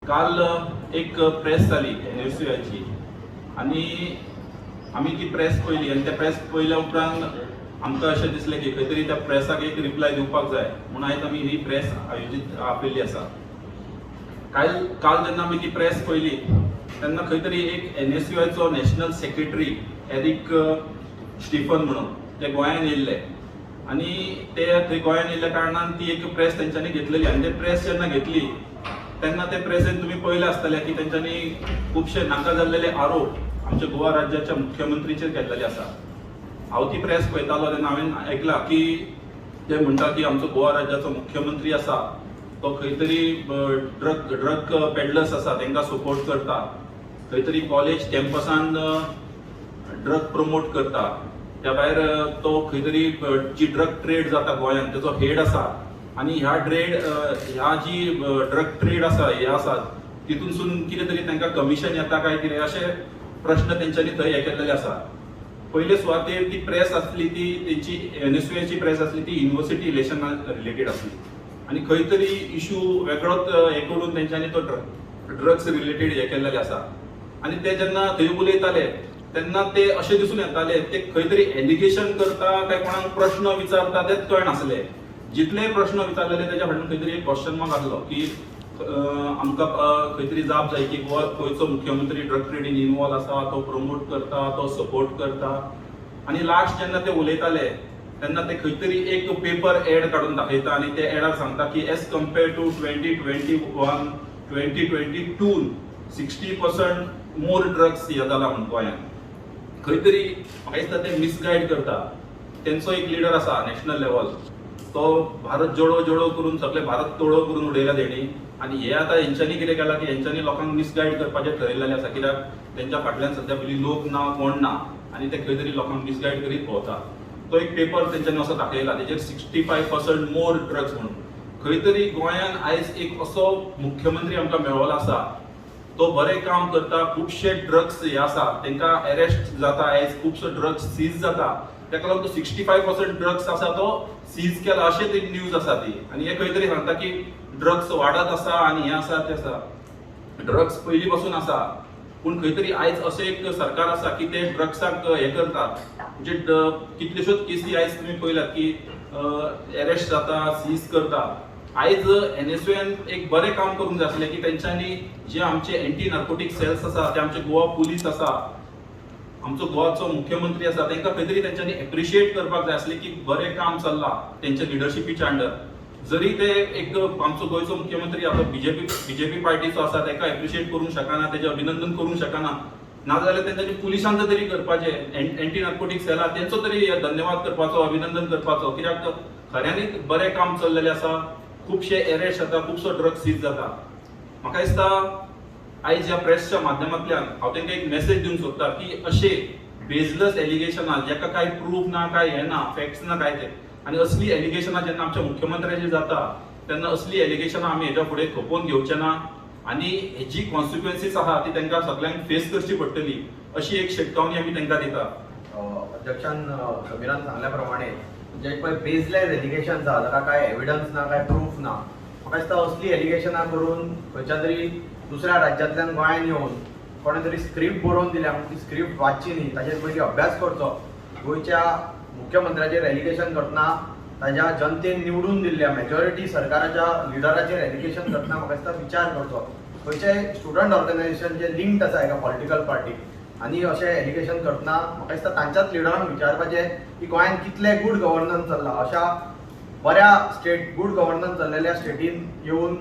काल एक प्रेस जाली एनएसयूआयची आनी आमी ती प्रेस पळयली आनी त्या प्रेस पळयल्या उपरांत आमकां अशें दिसलें की खंय तरी त्या प्रेसाक एक रिप्लाय दिवपाक जाय म्हणून आयज आमी ही प्रेस आयोजीत आपयल्ली आसा. काल काल जेन्ना आमी ती प्रेस पळयली तेन्ना खंय तरी एक एनएसयूआयचो नॅशनल सेक्रेटरी एरिक स्टिफन म्हणून ते गोंयांत येयल्ले आनी ते थंय गोंयांत येयल्ल्या कारणान ती एक प्रेस तेंच्यांनी घेतलेली आनी ते प्रेस जेन्ना घेतली तेन्ना ते प्रेसेन तुमी पळयलें आसतलें की तेंच्यांनी खुबशे नाका जाल्लेले आरोप आमच्या गोवा राज्याच्या मुख्यमंत्रीचेर केल्लेले आसा. हांव ती प्रेस पळयतालो तेन्ना हांवें आयकलां की ते म्हणटा की आमचो गोवा राज्याचो मुख्यमंत्री आसा तो खंय तरी ड्रग ड्रग पेडलर्स आसा तांकां सपोर्ट करता, खंय तरी कॉलेज कॅम्पसान ड्रग प्रमोट करता, त्या भायर तो खंय तरी जी ड्रग ट्रेड जाता गोंयांत तेचो हेड आसा आनी ह्या ट्रेड ह्या जी ड्रग ट्रेड आसा हे आसा तितूनसून कितें तरी तांकां कमिशन येता काय कितें अशे प्रश्न तेंच्यांनी थंय हे केल्लेले आसा. पयले सुवातेर ती प्रेस आसली ती तेंची एनएसयूआयची प्रेस आसली ती युनिवर्सिटी इलेक्शना रिलेटेड आसली आनी खंय तरी इशू वेगळोच हे करून तेंच्यांनी तो ड्रग्स रिलेटेड हे केल्लेले आसा. आनी ते जेन्ना थंय उलयताले तेन्ना ते अशें दिसून येताले ते खंय तरी एलिगेशन करता काय कोणाक प्रश्न विचारता तेच कळनासले. जितले प्रश्न विचारलेले तेच्या फाटल्यान खंय तरी एक क्वेश्चन मार्क आसलो की आमकां खंय तरी जाप जाय की गोवा गोंयचो मुख्यमंत्री ड्रग ट्रेडीन इनवॉल्व आसा, तो प्रमोट करता, तो सपोर्ट करता. आनी लास्ट जेन्ना ते उलयताले तेन्ना ते खंय तरी एक पेपर एड काडून दाखयता आनी ते एडार सांगता की एज कम्पेयर टू 2021 2022 60% मोर ड्रग्स हे जाला म्हूण गोंयांत. खंय तरी म्हाका दिसता ते मिसगायड करता. तेंचो एक लिडर आसा नॅशनल लेवल, तो भारत जोडो जोडो करून सगळे भारत तोडो करून उडयला तेणी. आनी हे आतां हेंच्यांनी कितें केलां की हेंच्यांनी लोकांक मिसगायड करपाचें ठरयलेलें आसा, कित्याक तेंच्या फाटल्यान सद्या पयलीं लोक ना कोण ना आनी ते खंय तरी लोकांक मिसगायड करीत भोंवता. तो एक पेपर तेंच्यांनी असो दाखयला तेजेर 65% मोर ड्रग्स म्हणून. खंय तरी गोंयांत आयज एक असो मुख्यमंत्री आमकां मेळोलो आसा तो बरें काम करता, खुबशे ड्रग्स हे आसा तांकां अरेस्ट जाता, आयज खुबसो ड्रग्स सीज जाता, ताका लागून तो 65% ड्रग्स आसा तो सीज केला अशें ती न्यूज आसा ती. आनी हे खंय तरी सांगता की ड्रग्स वाडत आसा आनी हें आसा तें आसा. ड्रग्स पयलीं पासून आसा पूण खंय तरी आयज अशें एक सरकार आसा की ते ड्रग्साक हें करतात. म्हणजे कितल्योश्योच केसी आयज तुमी पळयल्यात की अरेस्ट जाता, सीज करता. आयज एनएसयूआयन एक बरें काम करूंक जाय आसलें की तेंच्यांनी जे आमचे एंटी नार्कोटीक सेल्स आसा, ते आमचे गोवा पुलीस आसा, आमचो गोवाचो मुख्यमंत्री आसा, तांकां खंय तरी तेंच्यांनी एप्रिशिएट करपाक जाय आसलें की बरें काम चल्लां तेंच्या लिडरशिपीच्या अंडर. जरी ते एक आमचो गोंयचो मुख्यमंत्री आतां बीजेपी पार्टीचो आसा ताका एप्रिशिएट करूंक शकना, तेजें अभिनंदन करूंक शकना, नाजाल्यार तेंच्यांनी पुलिसांचो तरी करपाचें, एंटी नार्कोटीक सेला तेंचो तरी धन्यवाद करपाचो, अभिनंदन करपाचो, कित्याक खऱ्यांनीच बरें काम चल्लेलें आसा. खुबशे एरेस्ट जाता, खुबसो ड्रग सीज जाता. म्हाका दिसता आयज ह्या प्रेसच्या माध्यमांतल्यान हांव तांकां एक मेसेज दिवंक सोदता की अशे बेजलस एलिगेशनां जेका कांय प्रूफ ना, कांय हें ना, फॅक्ट्स ना काय ते, आनी असली एलिगेशनां जेन्ना आमच्या मुख्यमंत्र्याचेर जाता तेन्ना असली एलिगेशनां आमी हेच्या फुडें खपोवन घेवचे ना आनी हेजी कॉन्सिक्वन्सीस आहा ती तांकां सगल्यांक फेस करची पडटली अशी एक शिटकावणी आमी तांकां दिता. अध्यक्षान समीरान सांगल्या प्रमाणे जे पळय बेजलेस एलिगेशन आसा ताका कांय एविडन्स ना, कांय प्रूफ ना, म्हाका दिसता असली एलिगेशनां करून खंयच्या तरी दुसऱ्या राज्यांतल्यान गोंयांत येवन कोणें तरी स्क्रिप्ट बरोवन दिल्या म्हूण ती स्क्रिप्ट वाचची न्ही, ताचेर पयलीं अभ्यास करचो. गोंयच्या मुख्यमंत्र्याचेर एलिगेशन करतना ताज्या जनतेन निवडून दिल्ल्या मेजॉरिटी सरकाराच्या लिडराचेर एलिगेशन करतना म्हाका दिसता विचार करचो. खंयचेय स्टुडंट ऑर्गनायझेशन जे लिंक्ड आसा एका पॉलिटिकल पार्टीक आनी अशें एलिगेशन करतना म्हाका दिसता तांच्याच लिडरांक विचारपाचें की गोंयांत कितलें गूड गव्हर्नन्स चल्लां, अशा बऱ्या स्टेट गूड गव्हर्नन्स चल्लेल्या स्टेटीन येवन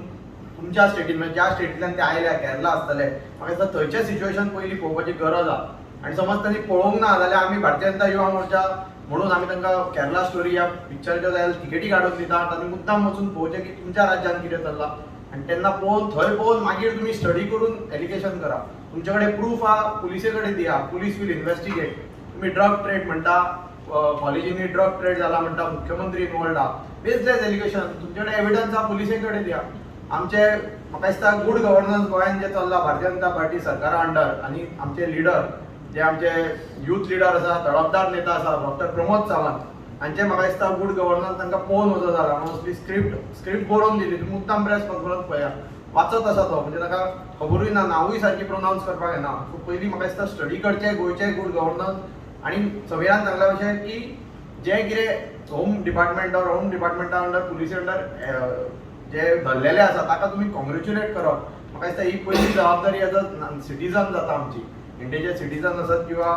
तुमच्या स्टेटीन म्हणजे ज्या स्टेटींतल्यान ते आयल्या केरला आसतले, म्हाका दिसता थंयचें सिच्युएशन पयलीं पळोवपाची गरज आसा. आनी समज तांणी पळोवंक ना जाल्यार आमी भारतीय जनता युवा मोर्चा म्हणून आमी तांकां केरला स्टोरी ह्या पिक्चरच्यो जाल्यार तिकेटी काडून दिता आनी तांणी मुद्दाम वचून पळोवचें की तुमच्या राज्यांत कितें चल्लां आनी तेन्ना पळोवन थंय पळोवन मागीर तुमी स्टडी करून एलिगेशन करा. तुमचे कडेन प्रूफ आहा पुलिसे कडेन दिया, पुलीस वील इन्वेस्टिगेट. तुमी ड्रग ट्रेड म्हणटा, कॉलेजींनी ड्रग ट्रेड जाला म्हणटा, मुख्यमंत्री इनवॉल्ड आहा, बेजलेस एलिगेशन. तुमचे कडेन एविडन्स आहा पुलिसे कडेन दिया. आमचे म्हाका दिसता गूड गव्हर्नन्स गोंयांत जें चल्लां भारतीय जनता पार्टी सरकारा अंडर आनी आमचे लिडर जे आमचे यूथ लिडर आसा, तडफदार नेता आसा डॉक्टर प्रमोद सावंत हांचे म्हाका दिसता गूड गव्हर्नन्स तांकां पळोवन वचो जाला. म्हणून असली स्क्रिप्ट बरोवन दिली, तुमी मुद्दाम प्रेस कॉन्फरन्स पळया, वाचत आसा तो, म्हणजे ताका खबरूय ना, नांवूय सारकी प्रोनावन्स करपाक येना. सो पयलीं म्हाका दिसता स्टडी करचें गोंयचें गुड गव्हर्नन्स. आनी समीरान सांगल्या भशेन की जें कितें होम डिपार्टमेंट ऑर होम डिपार्टमेंटा अंडर, पुलिसे अंडर जे धरलेले आसा, ताका तुमी कॉंग्रेच्युलेट करप. म्हाका दिसता ही पयली जबाबदारी एज अ सिटीजन जाता आमची. इंडियेचे सिटीजन आसत किंवा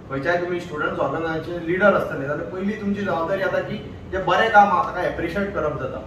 खंयच्याय तुमी स्टुडंट्स ऑर्गनायझेशन लिडर आसतले जाल्यार पयली तुमची जबाबदारी जाता की जे बरें काम आहा ताका एप्रिशिएट करप जाता.